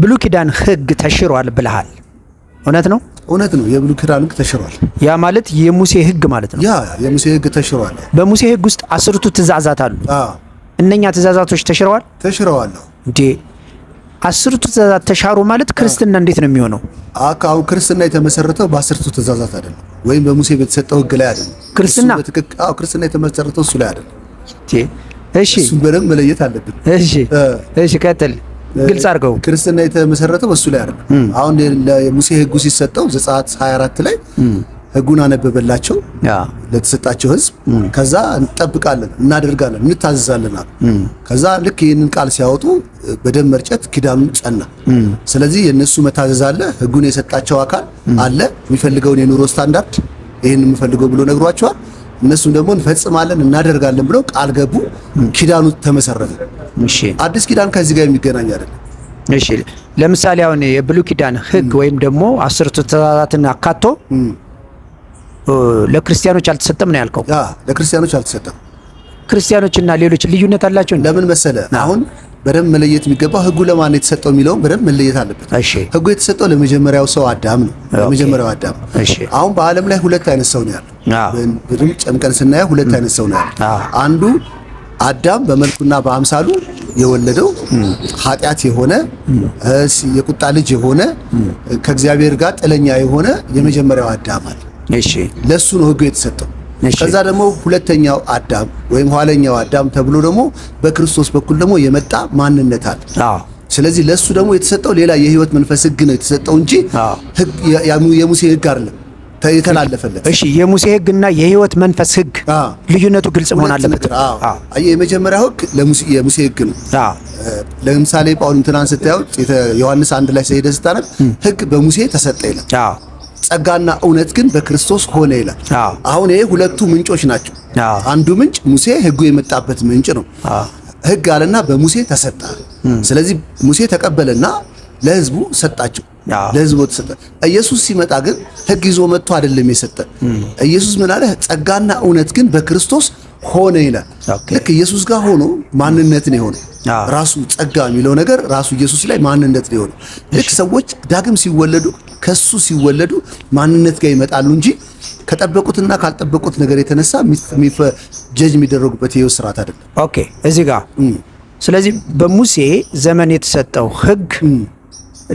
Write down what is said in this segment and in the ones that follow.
የብሉይ ኪዳን ሕግ ተሽሯል ብለሃል። እውነት ነው? እውነት ነው። የብሉይ ኪዳን ሕግ ተሽሯል። ያ ማለት የሙሴ ሕግ ማለት ነው። ያ የሙሴ ሕግ ተሽሯል። በሙሴ ሕግ ውስጥ 10ቱ ትእዛዛት አሉ። እነኛ ትእዛዛቶች ተሽረዋል? ተሽረዋል። እንዴ፣ 10ቱ ትእዛዛት ተሻሩ ማለት ክርስትና እንዴት ነው የሚሆነው? አሁን ክርስትና የተመሰረተው በ10ቱ ትእዛዛት አይደለም፣ ወይም በሙሴ በተሰጠው ሕግ ላይ አይደለም። ክርስትና አዎ፣ ክርስትና የተመሰረተው እሱ ላይ አይደለም። እሺ፣ እሱን በደንብ መለየት አለብን። እሺ፣ ቀጥል፣ ግልጽ አድርገው። ክርስትና የተመሰረተው በሱ ላይ አይደለም። አሁን ለሙሴ ሕጉ ሲሰጠው ዘጸአት 24 ላይ ሕጉን አነበበላቸው ለተሰጣቸው ሕዝብ። ከዛ እንጠብቃለን፣ እናደርጋለን፣ እንታዘዛለን አሉ። ከዛ ልክ ይህንን ቃል ሲያወጡ በደም መርጨት ኪዳኑ ጸና። ስለዚህ የእነሱ መታዘዝ አለ፣ ሕጉን የሰጣቸው አካል አለ፣ የሚፈልገውን የኑሮ ስታንዳርድ ይህን የምፈልገው ብሎ ነግሯቸዋል። እነሱም ደግሞ እንፈጽማለን፣ እናደርጋለን ብለው ቃል ገቡ። ኪዳኑ ተመሰረተ። አዲስ ኪዳን ከዚህ ጋር የሚገናኝ አይደለም። እሺ፣ ለምሳሌ አሁን የብሉይ ኪዳን ሕግ ወይም ደግሞ 10ቱ ትእዛዛትን አካቶ ለክርስቲያኖች አልተሰጠም ነው ያልከው? ያ ለክርስቲያኖች አልተሰጠም። ክርስቲያኖችና ሌሎች ልዩነት አላቸው? ለምን መሰለ? አሁን በደንብ መለየት የሚገባው ሕጉ ለማን የተሰጠው የሚለውን በደንብ መለየት አለበት። ሕጉ የተሰጠው ለመጀመሪያው ሰው አዳም ነው። ለመጀመሪያው አዳም። አሁን በዓለም ላይ ሁለት አይነት ሰው ነው ያለው። በደንብ ጨምቀን ስናየው ሁለት አይነት ሰው ነው ያለው። አንዱ አዳም በመልኩና በአምሳሉ የወለደው ኃጢአት የሆነ፣ የቁጣ ልጅ የሆነ፣ ከእግዚአብሔር ጋር ጥለኛ የሆነ የመጀመሪያው አዳም አለ። ለሱ ነው ሕጉ የተሰጠው። ከዛ ደግሞ ሁለተኛው አዳም ወይም ኋለኛው አዳም ተብሎ ደግሞ በክርስቶስ በኩል ደግሞ የመጣ ማንነት አለ። ስለዚህ ለሱ ደግሞ የተሰጠው ሌላ የህይወት መንፈስ ሕግ ነው የተሰጠው እንጂ የሙሴ ሕግ አይደለም የተላለፈለት። እሺ፣ የሙሴ ሕግና የህይወት መንፈስ ሕግ ልዩነቱ ግልጽ መሆን አለበት። አየህ፣ የመጀመሪያው ሕግ የሙሴ ሕግ ነው። ለምሳሌ ጳውሎስ እንትናን ስታየው ዮሐንስ 1 ላይ ሄደህ ስታነብ ሕግ በሙሴ ተሰጠ ይላል። ጸጋና እውነት ግን በክርስቶስ ሆነ ይላል። አሁን ይሄ ሁለቱ ምንጮች ናቸው። አንዱ ምንጭ ሙሴ ሕጉ የመጣበት ምንጭ ነው። ሕግ አለና በሙሴ ተሰጠ። ስለዚህ ሙሴ ተቀበለና ለህዝቡ ሰጣቸው። ለህዝቡ ተሰጠ። ኢየሱስ ሲመጣ ግን ሕግ ይዞ መጥቶ አይደለም የሰጠ። ኢየሱስ ምን አለ? ጸጋና እውነት ግን በክርስቶስ ሆነ ይላል። ልክ ኢየሱስ ጋር ሆኖ ማንነት ነው የሆነው። ራሱ ጸጋ የሚለው ነገር ራሱ ኢየሱስ ላይ ማንነት ነው የሆነው። ልክ ሰዎች ዳግም ሲወለዱ ከሱ ሲወለዱ ማንነት ጋር ይመጣሉ እንጂ ከጠበቁትና ካልጠበቁት ነገር የተነሳ ጀጅ የሚደረጉበት የህይወት ስርዓት አይደለም። Okay፣ እዚህ ጋር ስለዚህ በሙሴ ዘመን የተሰጠው ሕግ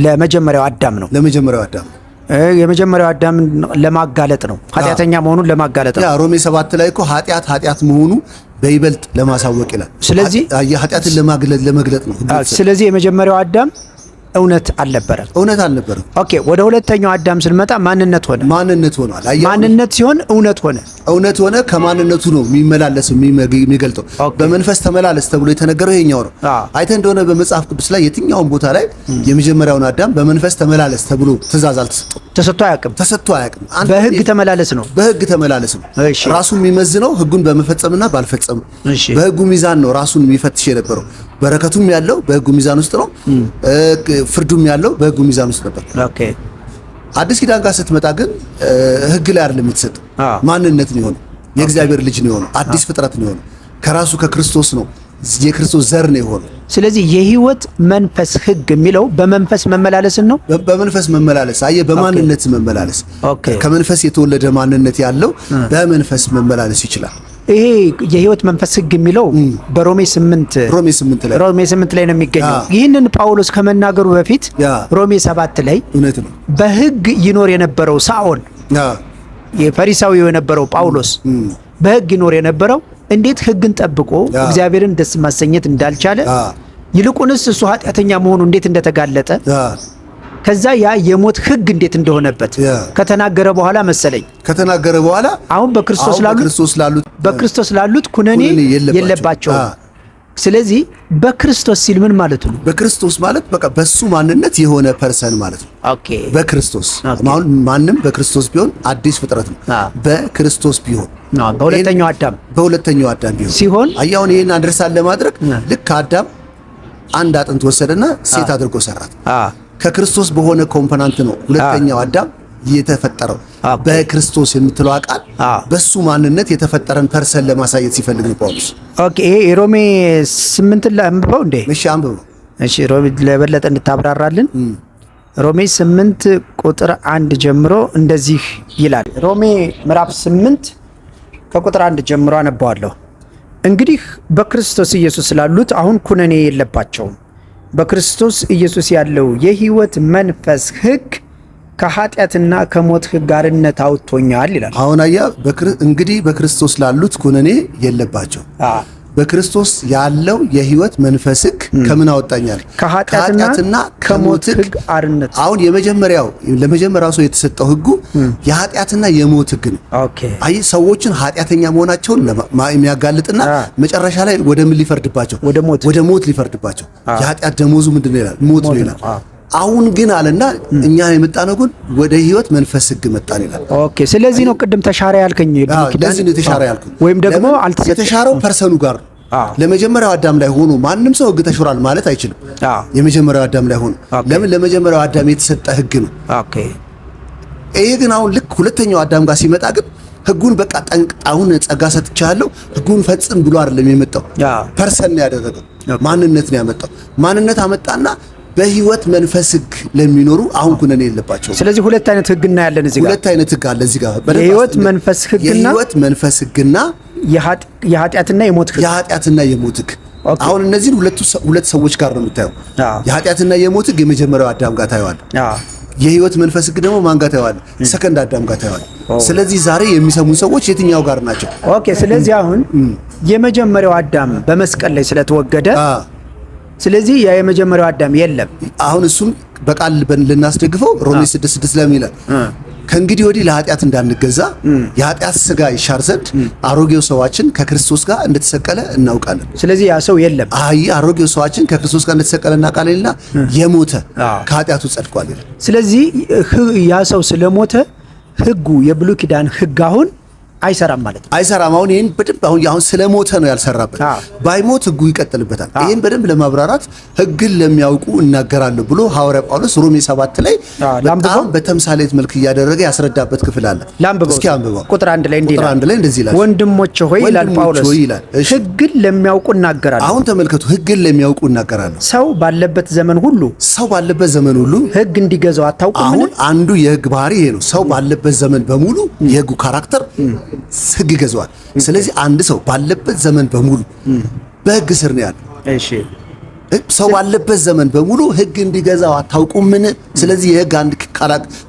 ለመጀመሪያው አዳም ነው። ለመጀመሪያው አዳም ነው። የመጀመሪያው አዳምን ለማጋለጥ ነው። ኃጢአተኛ መሆኑን ለማጋለጥ ነው። ያ ሮሜ 7 ላይ እኮ ኃጢአት ኃጢአት መሆኑ በይበልጥ ለማሳወቅ ይላል። ስለዚህ ኃጢአትን ለመግለጥ ነው። ስለዚህ የመጀመሪያው አዳም እውነት አልነበረም። እውነት አልነበረም። Okay፣ ወደ ሁለተኛው አዳም ስንመጣ ማንነት ሆነ። ማንነት ሆኗል። ማንነት ሲሆን እውነት ሆነ። እውነት ሆነ። ከማንነቱ ነው የሚመላለሰው የሚገልጠው። በመንፈስ ተመላለስ ተብሎ የተነገረው ይሄኛው ነው። አይተህ እንደሆነ በመጽሐፍ ቅዱስ ላይ የትኛውን ቦታ ላይ የመጀመሪያውን አዳም በመንፈስ ተመላለስ ተብሎ ትእዛዝ አልተሰጠውም። ተሰጥቶ አያውቅም። ተሰጥቶ አያውቅም። በህግ ተመላለስ ነው። በህግ ተመላለስ ነው። ራሱን የሚመዝነው ህጉን በመፈጸምና ባልፈጸም በህጉ ሚዛን ነው ራሱን የሚፈትሽ የነበረው። በረከቱም ያለው በህጉ ሚዛን ውስጥ ነው። ፍርዱም ያለው በህጉ ሚዛን ውስጥ ነበር። Okay። አዲስ ኪዳን ጋር ስትመጣ ግን ህግ ላይ አይደለም የተሰጠው። ማንነት ነው የሆነው። የእግዚአብሔር ልጅ ነው የሆነው። አዲስ ፍጥረት ነው የሆነው። ከራሱ ከክርስቶስ ነው፣ የክርስቶስ ዘር ነው የሆነው። ስለዚህ የህይወት መንፈስ ህግ የሚለው በመንፈስ መመላለስን ነው። በመንፈስ መመላለስ፣ አየህ፣ በማንነት መመላለስ። ከመንፈስ የተወለደ ማንነት ያለው በመንፈስ መመላለስ ይችላል። ይሄ የህይወት መንፈስ ህግ የሚለው በሮሜ 8 ሮሜ 8 ላይ ሮሜ 8 ላይ ነው የሚገኘው። ይህንን ጳውሎስ ከመናገሩ በፊት ሮሜ 7 ላይ እውነት ነው በህግ ይኖር የነበረው ሳኦል፣ የፈሪሳዊው የነበረው ጳውሎስ በህግ ይኖር የነበረው እንዴት ህግን ጠብቆ እግዚአብሔርን ደስ ማሰኘት እንዳልቻለ፣ ይልቁንስ እሱ ኃጢአተኛ መሆኑ እንዴት እንደተጋለጠ፣ ከዛ ያ የሞት ህግ እንዴት እንደሆነበት ከተናገረ በኋላ መሰለኝ ከተናገረ በኋላ አሁን በክርስቶስ ላሉት ኩነኔ የለባቸውም። ስለዚህ በክርስቶስ ሲል ምን ማለቱ ነው? በክርስቶስ ማለት በቃ በሱ ማንነት የሆነ person ማለት ነው። በክርስቶስ አሁን ማንም በክርስቶስ ቢሆን አዲስ ፍጥረት ነው። በክርስቶስ ቢሆን በሁለተኛው አዳም በሁለተኛው አዳም ቢሆን ሲሆን አየህ፣ አሁን ይሄን understand ለማድረግ ልክ አዳም አንድ አጥንት ወሰደና ሴት አድርጎ ሰራት። ከክርስቶስ በሆነ component ነው ሁለተኛው አዳም የተፈጠረው። በክርስቶስ የምትለው ቃል በሱ ማንነት የተፈጠረን person ለማሳየት ሲፈልግ ነው ጳውሎስ። Okay፣ ይሄ የሮሜ 8 ላይ አንብበው እንዴ? እሺ፣ አንብበው። እሺ ሮሜ ለበለጠ እንድታብራራልን ሮሜ 8 ቁጥር 1 ጀምሮ እንደዚህ ይላል። ሮሜ ምዕራፍ 8 ከቁጥር 1 ጀምሮ አነባዋለሁ። እንግዲህ በክርስቶስ ኢየሱስ ላሉት አሁን ኩነኔ የለባቸውም። በክርስቶስ ኢየሱስ ያለው የሕይወት መንፈስ ሕግ ከኃጢአትና ከሞት ሕግ አርነት አውጥቶኛል ይላል። አሁን አያ እንግዲህ በክርስቶስ ላሉት ኩነኔ የለባቸው። በክርስቶስ ያለው የህይወት መንፈስ ሕግ ከምን አወጣኛል? ከኃጢአትና ከሞት ሕግ አርነት። አሁን የመጀመሪያው ለመጀመሪያው ሰው የተሰጠው ሕጉ የኃጢአትና የሞት ሕግ ነው። okay አይ ሰዎችን ኃጢአተኛ መሆናቸውን የሚያጋልጥና መጨረሻ ላይ ወደ ምን ሊፈርድባቸው? ወደ ሞት ሊፈርድባቸው። የኃጢአት ደሞዙ ምንድነው ይላል? ሞት ነው ይላል። አሁን ግን አለና እኛ የመጣነው ግን ወደ ህይወት መንፈስ ህግ መጣን ይላል። okay ስለዚህ ነው ቅድም ተሻረ ያልከኝ። ለዚህ ነው የተሻረ ያልኩኝ። ወይም ደግሞ የተሻረው person ኡ ጋር ነው። ለመጀመሪያው አዳም ላይ ሆኖ ማንም ሰው ህግ ተሽሯል ማለት አይችልም። የመጀመሪያው አዳም ላይ ሆኖ ለምን? ለመጀመሪያው አዳም የተሰጠ ህግ ነው። okay ይሄ ግን አሁን ልክ ሁለተኛው አዳም ጋር ሲመጣ ግን ህጉን በቃ አሁን ጸጋ ሰጥቻለሁ ህጉን ፈጽም ብሎ አይደለም የመጣው። person ነው ያደረገው፣ ማንነት ነው ያመጣው። ማንነት አመጣና በህይወት መንፈስ ህግ ለሚኖሩ አሁን ኩነኔ የለባቸው። ስለዚህ ሁለት አይነት ህግ እናያለን እዚህ ጋር። ሁለት አይነት ህግ አለ እዚህ ጋር፣ የህይወት መንፈስ ህግና የህይወት መንፈስ ህግና የኃጢአትና የሞት ህግ። የኃጢአትና የሞት ህግ። አሁን እነዚህን ሁለት ሰዎች ጋር ነው የምታየው። የኃጢአትና የሞት ህግ የመጀመሪያው አዳም ጋር ታየዋለህ። የህይወት መንፈስ ህግ ደግሞ ማን ጋር ታየዋለህ? ሰከንድ አዳም ጋር ታየዋለህ። ስለዚህ ዛሬ የሚሰሙን ሰዎች የትኛው ጋር ናቸው? okay ስለዚህ አሁን የመጀመሪያው አዳም በመስቀል ላይ ስለተወገደ ስለዚህ ያ የመጀመሪያው አዳም የለም። አሁን እሱም በቃል ልናስደግፈው ሮሜ 6:6 ለምን ይላል? ከእንግዲህ ወዲህ ለኃጢአት እንዳንገዛ የኃጢአት ስጋ ይሻር ዘንድ አሮጌው ሰዋችን ከክርስቶስ ጋር እንደተሰቀለ እናውቃለን። ስለዚህ ያ ሰው የለም። አይ አሮጌው ሰዋችን ከክርስቶስ ጋር እንደተሰቀለ እናውቃለንና የሞተ ከኃጢአቱ ጸድቋል ይላል። ስለዚህ ያ ሰው ስለሞተ ህጉ የብሉይ ኪዳን ህግ አሁን አይሰራም ማለት ነው። አይሰራም። አሁን ይሄን በደንብ አሁን ስለሞተ ነው ያልሰራበት። ባይሞት ህጉ ይቀጥልበታል። ይሄን በደንብ ለማብራራት ህግን ለሚያውቁ እናገራለሁ ብሎ ሐዋርያ ጳውሎስ ሮሜ 7 ላይ በጣም በተምሳሌት መልክ እያደረገ ያስረዳበት ክፍል አለ። እስኪ አንብበው። ቁጥር 1 ላይ እንዲህ ይላል፣ ወንድሞቼ ሆይ ይላል ጳውሎስ፣ ህግን ለሚያውቁ እናገራለሁ። አሁን ተመልከቱ፣ ህግን ለሚያውቁ እናገራለሁ። ሰው ባለበት ዘመን ሁሉ ሰው ባለበት ዘመን ሁሉ ህግ እንዲገዛው አታውቁምን? አሁን አንዱ የህግ ባህሪ ይሄ ነው። ሰው ባለበት ዘመን በሙሉ የህጉ character ህግ ይገዛዋል። ስለዚህ አንድ ሰው ባለበት ዘመን በሙሉ በህግ ስር ነው ያለው። እሺ ሰው ባለበት ዘመን በሙሉ ህግ እንዲገዛው አታውቁምን? ስለዚህ የህግ አንድ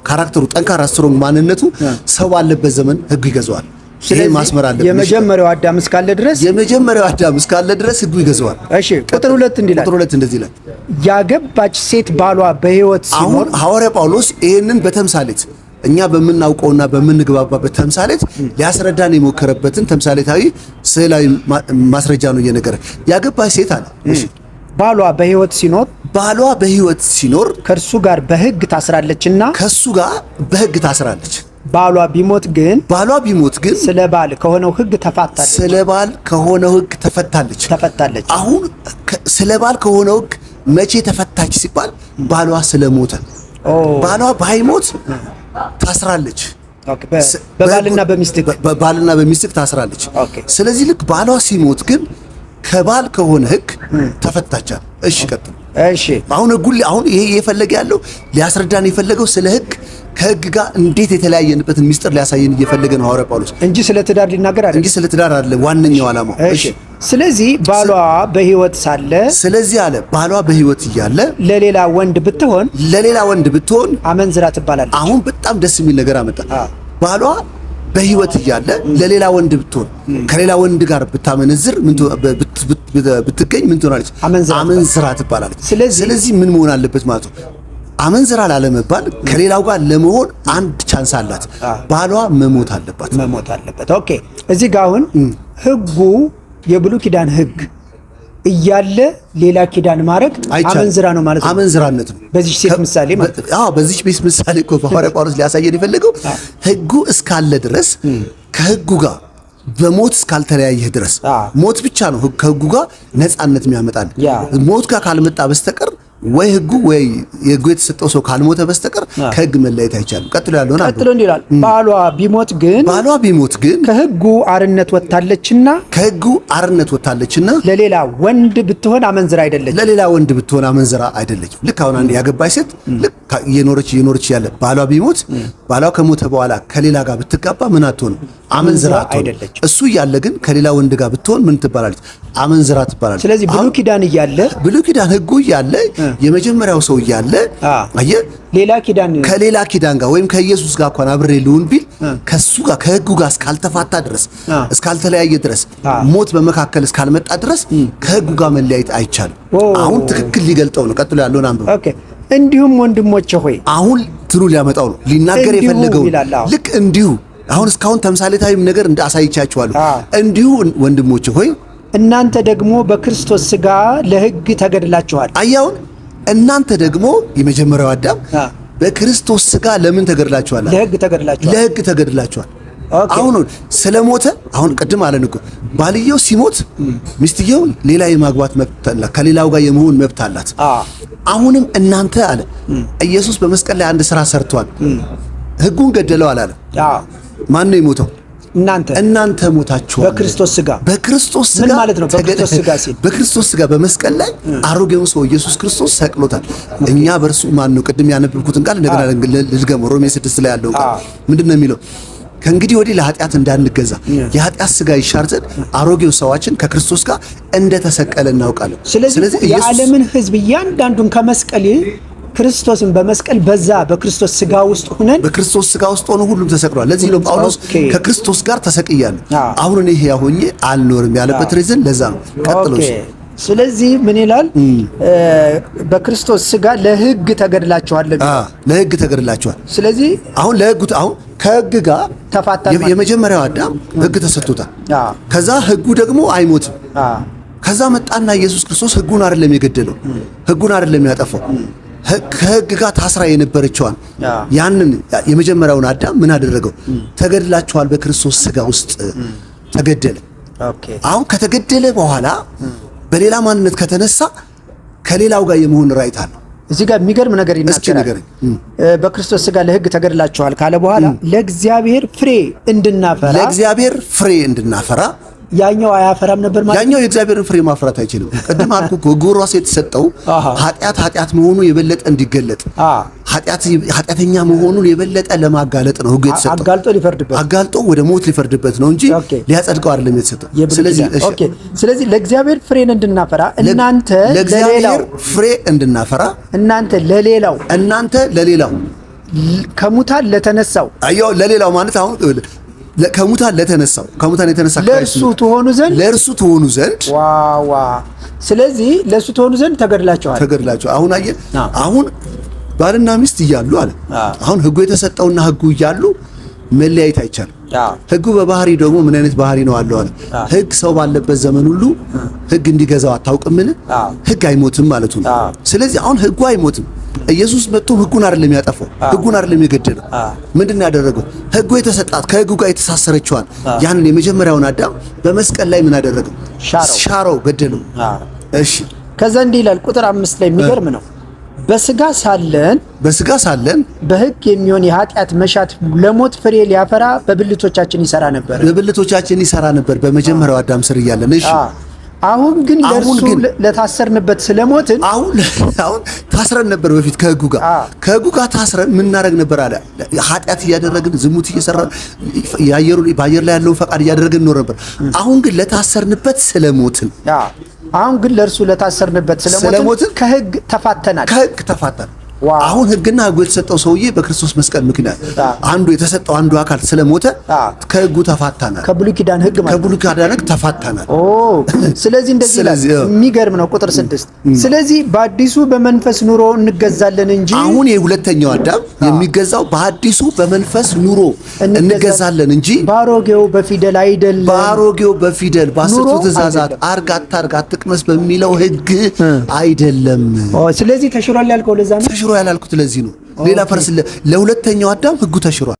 character ኡ ጠንካራ strong ማንነቱ ሰው ባለበት ዘመን ህግ ይገዛዋል። ይሄ ማስመር አለብን። የመጀመሪያው አዳም እስካለ ድረስ የመጀመሪያው አዳም እስካለ ድረስ ህጉ ይገዛዋል። እሺ ቁጥር 2 እንዲህ ይላል። ቁጥር 2 እንደዚህ ይላል፣ ያገባች ሴት ባሏ በህይወት ሲኖር። አሁን ሐዋርያ ጳውሎስ ይሄንን በተምሳሌት እኛ በምናውቀውና በምንግባባበት ተምሳሌት ሊያስረዳን የሞከረበትን ተምሳሌታዊ ስዕላዊ ማስረጃ ነው እየነገረ። ያገባች ሴት አለ ባሏ በህይወት ሲኖር ባሏ በህይወት ሲኖር ከእርሱ ጋር በህግ ታስራለችና ከእሱ ጋር በህግ ታስራለች። ባሏ ቢሞት ግን ባሏ ቢሞት ግን ስለ ባል ከሆነው ህግ ተፋታለች። ስለ ባል ከሆነው ህግ ተፈታለች ተፈታለች። አሁን ስለ ባል ከሆነው ህግ መቼ ተፈታች ሲባል ባሏ ስለሞተ። ባሏ ባይሞት ታስራለች። በባልና በሚስት በባልና በሚስት ታስራለች። ስለዚህ ልክ ባሏ ሲሞት ግን ከባል ከሆነ ህግ ተፈታቻል። እሺ ቀጥል። እሺ አሁን ህጉ አሁን ይሄ እየፈለገ ያለው ሊያስረዳን የፈለገው ስለ ህግ ከህግ ጋር እንዴት የተለያየንበትን ሚስጥር ሊያሳየን እየፈለገ ነው ሐዋርያ ጳውሎስ እንጂ ስለ ትዳር ሊናገር አይደለም። እንጂ ስለ ትዳር አይደለም ዋነኛው ዓላማው። እሺ ስለዚህ ባሏ በህይወት ሳለ ስለዚህ አለ ባሏ በህይወት እያለ ለሌላ ወንድ ብትሆን ለሌላ ወንድ ብትሆን አመንዝራ ትባላለች። አሁን በጣም ደስ የሚል ነገር አመጣ። ባሏ በህይወት እያለ ለሌላ ወንድ ብትሆን ከሌላ ወንድ ጋር ብታመነዝር ብትገኝ ምን ትሆናለች? አመንዝራ ትባላለች። ስለዚህ ምን መሆን አለበት ማለት ነው? አመንዝራ ላለመባል ከሌላው ጋር ለመሆን አንድ chance አላት። ባሏ መሞት አለባት መሞት አለበት። okay እዚህ ጋር አሁን ህጉ የብሉይ ኪዳን ህግ እያለ ሌላ ኪዳን ማድረግ አመንዝራ ነው ማለት ነው። አመንዝራነት ነው። በዚህ ሴት ምሳሌ ማለት ነው። አዎ በዚህ ቤት ምሳሌ እኮ ሐዋርያ ጳውሎስ ሊያሳየን የፈለገው ህጉ እስካለ ድረስ ከህጉ ጋር በሞት እስካልተለያየህ ድረስ ሞት ብቻ ነው ከህጉ ጋር ነፃነት የሚያመጣል። ሞት ጋር ካልመጣ በስተቀር ወይ ህጉ ወይ ህጉ የተሰጠው ሰው ካልሞተ በስተቀር ከህግ መለየት አይቻልም። ቀጥሎ ያለውን ቀጥሎ እንዲህ ይላል፣ ባሏ ቢሞት ግን ባሏ ቢሞት ግን ከህጉ አርነት ወጥታለችና ከህጉ አርነት ወጥታለችና ለሌላ ወንድ ብትሆን አመንዝራ አይደለችም። ለሌላ ወንድ ብትሆን አመንዝራ አይደለችም። ልክ አሁን አንድ ያገባች ሴት ልክ እየኖረች እየኖረች ያለ ባሏ ቢሞት ባሏ ከሞተ በኋላ ከሌላ ጋር ብትጋባ ምን አትሆንም? አመንዝራ አትሆንም። እሱ እያለ ግን ከሌላ ወንድ ጋር ብትሆን ምን ትባላለች? አመንዝራ ትባላለች። ስለዚህ ብሉይ ኪዳን እያለ ብሉይ ኪዳን ህጉ እያለ የመጀመሪያው ሰው እያለ አየህ፣ ሌላ ኪዳን ከሌላ ኪዳን ጋር ወይም ከኢየሱስ ጋር እንኳን አብሬ ልሁን ቢል ከሱ ጋር ከህጉ ጋር እስካልተፋታ ድረስ እስካልተለያየ ድረስ ሞት በመካከል እስካልመጣ ድረስ ከህጉ ጋር መለያየት አይቻልም። አሁን ትክክል ሊገልጠው ነው። ቀጥሎ ያለውን አንብብ። Okay። እንዲሁም ወንድሞቼ ሆይ አሁን ትሉ ሊያመጣው ነው ሊናገር የፈለገው ልክ እንዲሁ አሁን እስካሁን ተምሳሌታዊም ነገር እንዳሳይቻችኋለሁ። እንዲሁ ወንድሞቼ ሆይ እናንተ ደግሞ በክርስቶስ ስጋ ለህግ ተገድላችኋል። አያውን እናንተ ደግሞ የመጀመሪያው አዳም በክርስቶስ ስጋ ለምን ተገድላችኋል? ለህግ ተገድላችኋል። ለህግ ተገድላችኋል። አሁን ስለሞተ አሁን ቅድም አለን እኮ ባልየው ሲሞት ሚስትየው ሌላ የማግባት መብት አላት፣ ከሌላው ጋር የመሆን መብት አላት። አሁንም እናንተ አለ ኢየሱስ በመስቀል ላይ አንድ ስራ ሰርቷል። ህጉን ገደለው አላለም። ማን ነው የሞተው? እናንተ ሞታችኋል በክርስቶስ ስጋ። በክርስቶስ ስጋ ምን ማለት ነው? በክርስቶስ ስጋ ሲል በክርስቶስ ስጋ በመስቀል ላይ አሮጌውን ሰው ኢየሱስ ክርስቶስ ሰቅሎታል። እኛ በእርሱ ማን ነው? ቅድም ያነበብኩትን ቃል እንደገና ልድገመው። ሮሜ 6 ላይ ያለው ቃል ምንድን ነው የሚለው? ከእንግዲህ ወዲህ ለኃጢአት እንዳንገዛ የኃጢአት ስጋ ይሻር ዘንድ አሮጌው ሰዋችን ከክርስቶስ ጋር እንደተሰቀለ እናውቃለን። ስለዚህ የዓለምን ሕዝብ እያንዳንዱን ከመስቀል ክርስቶስን በመስቀል በዛ በክርስቶስ ስጋ ውስጥ ሆነን በክርስቶስ ስጋ ውስጥ ሆኖ ሁሉም ተሰቅሏል። ለዚህ ነው ጳውሎስ ከክርስቶስ ጋር ተሰቅያለሁ አሁን እኔ ሕያው ሆኜ አልኖርም ያለበት reason ለዛ ነው። ቀጥሎ ስለዚህ ምን ይላል? በክርስቶስ ስጋ ለሕግ ተገድላችኋል። ለሕግ ተገድላችኋል። ስለዚህ አሁን ለሕግ አሁን ከሕግ ጋር ተፋታን። የመጀመሪያው አዳም ሕግ ተሰጥቶታል። ከዛ ሕጉ ደግሞ አይሞትም። ከዛ መጣና ኢየሱስ ክርስቶስ ሕጉን አይደለም የገደለው፣ ሕጉን አይደለም ያጠፋው። ከሕግ ጋር ታስራ የነበረችዋን ያንን የመጀመሪያውን አዳም ምን አደረገው? ተገድላችኋል፣ በክርስቶስ ስጋ ውስጥ ተገደለ። አሁን ከተገደለ በኋላ በሌላ ማንነት ከተነሳ ከሌላው ጋር የመሆን right አለው። እዚህ ጋር የሚገርም ነገር ይናገራል። በክርስቶስ ስጋ ለሕግ ተገድላችኋል ካለ በኋላ ለእግዚአብሔር ፍሬ እንድናፈራ ለእግዚአብሔር ፍሬ እንድናፈራ ያኛው አያፈራም ነበር ማለት ያኛው የእግዚአብሔርን ፍሬ ማፍራት አይችልም። ቅድም አልኩህ እኮ ሕጉ ራሱ የተሰጠው ኃጢአት ኃጢአት መሆኑ የበለጠ እንዲገለጥ ኃጢአተኛ መሆኑን የበለጠ ለማጋለጥ ነው ሕጉ የተሰጠው። አጋልጦ ሊፈርድበት አጋልጦ ወደ ሞት ሊፈርድበት ነው እንጂ ሊያጸድቀው አይደለም የተሰጠው። ስለዚህ okay፣ ስለዚህ ለእግዚአብሔር ፍሬን እንድናፈራ እናንተ ለሌላው ፍሬ እንድናፈራ እናንተ ለሌላው እናንተ ለሌላው ከሙታን ለተነሳው አየው ለሌላው ማለት አሁን ከሙታን ለተነሳው ከሙታን የተነሳ ለእርሱ ትሆኑ ዘንድ ለእርሱ ትሆኑ ዘንድ ዋዋ። ስለዚህ ለእርሱ ትሆኑ ዘንድ ተገድላችኋል ተገድላችኋል። አሁን አየህ፣ አሁን ባልና ሚስት እያሉ አለ አሁን ህጉ የተሰጠውና ህጉ እያሉ መለያየት አይቻልም። ህጉ በባህሪ ደግሞ ምን አይነት ባህሪ ነው አለው አለ ህግ ሰው ባለበት ዘመን ሁሉ ህግ እንዲገዛው አታውቅምን? ህግ አይሞትም ማለቱ ነው። ስለዚህ አሁን ህጉ አይሞትም። ኢየሱስ መጥቶ ህጉን አይደለም ያጠፋው፣ ህጉን አይደለም የገደለው። ምንድን ነው ያደረገው? ህጉ የተሰጣት ከህጉ ጋር የተሳሰረችዋን ያንን የመጀመሪያውን አዳም በመስቀል ላይ ምን አደረገው? ሻረው፣ ገደለው። እሺ፣ ከዛ እንዲህ ይላል ቁጥር 5 ላይ የሚገርም ነው። በስጋ ሳለን በስጋ ሳለን በህግ የሚሆን የኃጢአት መሻት ለሞት ፍሬ ሊያፈራ በብልቶቻችን ይሰራ ነበር፣ በብልቶቻችን ይሰራ ነበር በመጀመሪያው አዳም ስር እያለን። እሺ አሁን ግን ለእርሱ ለታሰርንበት ስለሞትን አሁን ታስረን ነበር በፊት ከህጉ ጋር ከህጉ ጋር ታስረን ምን እናደርግ ነበር አለ ኃጢአት እያደረግን ዝሙት እየሰራን በአየር ላይ ያለውን ፈቃድ እያደረግን እንኖር ነበር። አሁን ግን ለታሰርንበት ስለሞትን አሁን ግን ለእርሱ ለታሰርንበት ስለሞትን ከህግ ተፋተናል ከህግ ተፋተናል። አሁን ህግና ህጉ የተሰጠው ሰውዬ በክርስቶስ መስቀል ምክንያት አንዱ የተሰጠው አንዱ አካል ስለሞተ ከህጉ ተፋታናል። ከብሉይ ኪዳን ህግ ማለት ከብሉይ ኪዳን ህግ ተፋታናል። ኦ ስለዚህ እንደዚህ ይላል። የሚገርም ነው። ቁጥር 6 ስለዚህ በአዲሱ በመንፈስ ኑሮ እንገዛለን እንጂ አሁን የሁለተኛው አዳም የሚገዛው በአዲሱ በመንፈስ ኑሮ እንገዛለን እንጂ ባሮጌው በፊደል አይደለም። ባሮጌው በፊደል በአስርቱ ትእዛዛት አርግ አታርግ አትቅመስ በሚለው ህግ አይደለም። ኦ ስለዚህ ተሽሯል ያልከው ለዛ ነው። ተሽሯል ያላልኩት ለዚህ ነው። ሌላ person ለሁለተኛው አዳም ህጉ ተሽሯል።